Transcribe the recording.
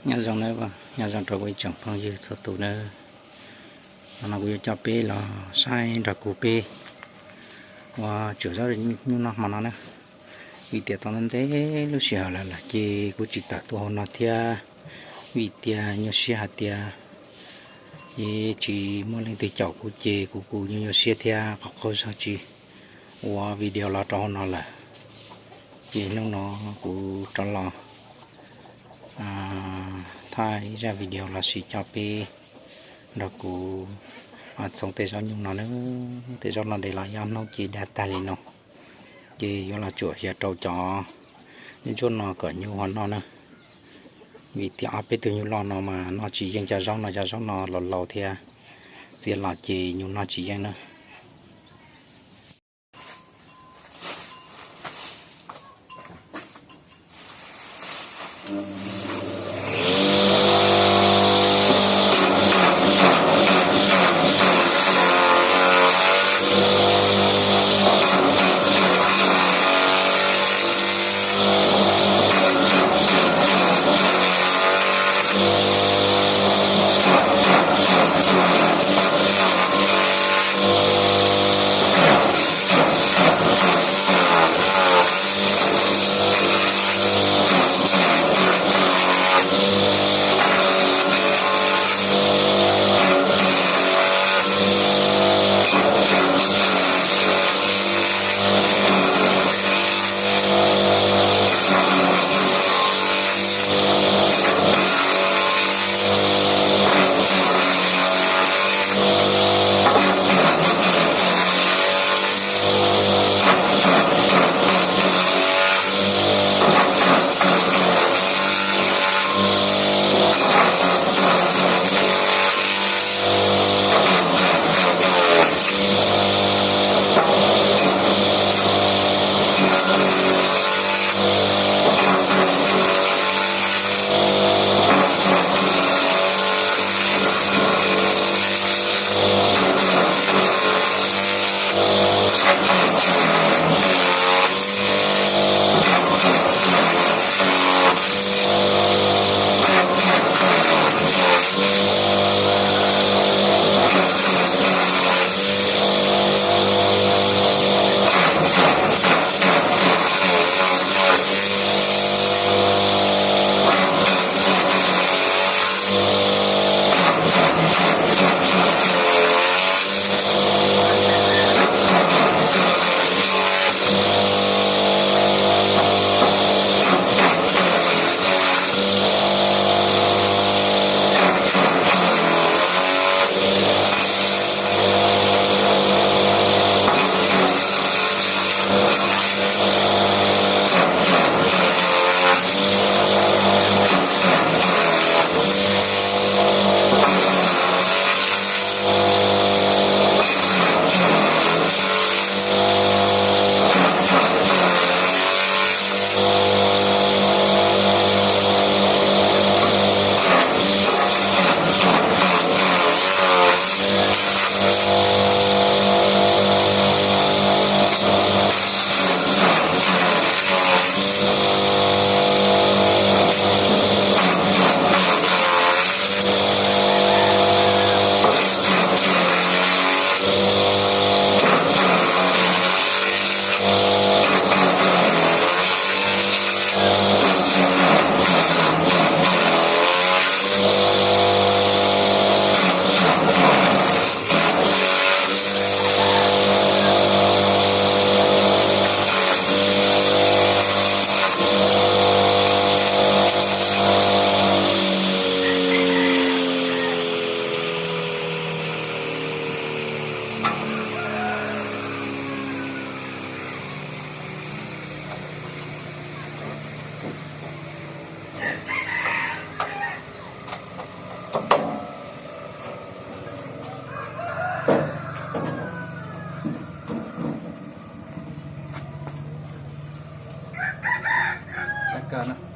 Nyob zoo nawb, nyob zoo rau kuv ib tsoom phooj ywg txhua tus nawb. Hmo no kuv yuav coj peb los saib nrog kuv peb ua tsuam zaub nyuj noj hmo no na. Vim tias tau ntev ntev lub sij hawm lawm lawm ces kuv tsis tawm tuaj hauv no thiab, vim tias nyuaj siab hais tias yeej tsis muaj leej twg caum kuv ces kuv kuj nyuaj nyuaj siab thiab qaug qaug zog tsis ua video los rau hauv no lawm. Ces hnub no kuv rov los thaij ib zaj video los sis coj peb nrog kuv txhoov tej zaub nyuj no na. Tej zaub no de los ib ob hnub ces dag tag li no, ces yuav los tsuam xyaw rau cov ntsuab no kom nyuj ho noj na. Vim tias ob peb tug nyuj loj no mas noj tsis yeej cov zaub no, cov zaub no laus laus thiab, txias los ces nyuj noj tsis yeej na. Sab kawg na.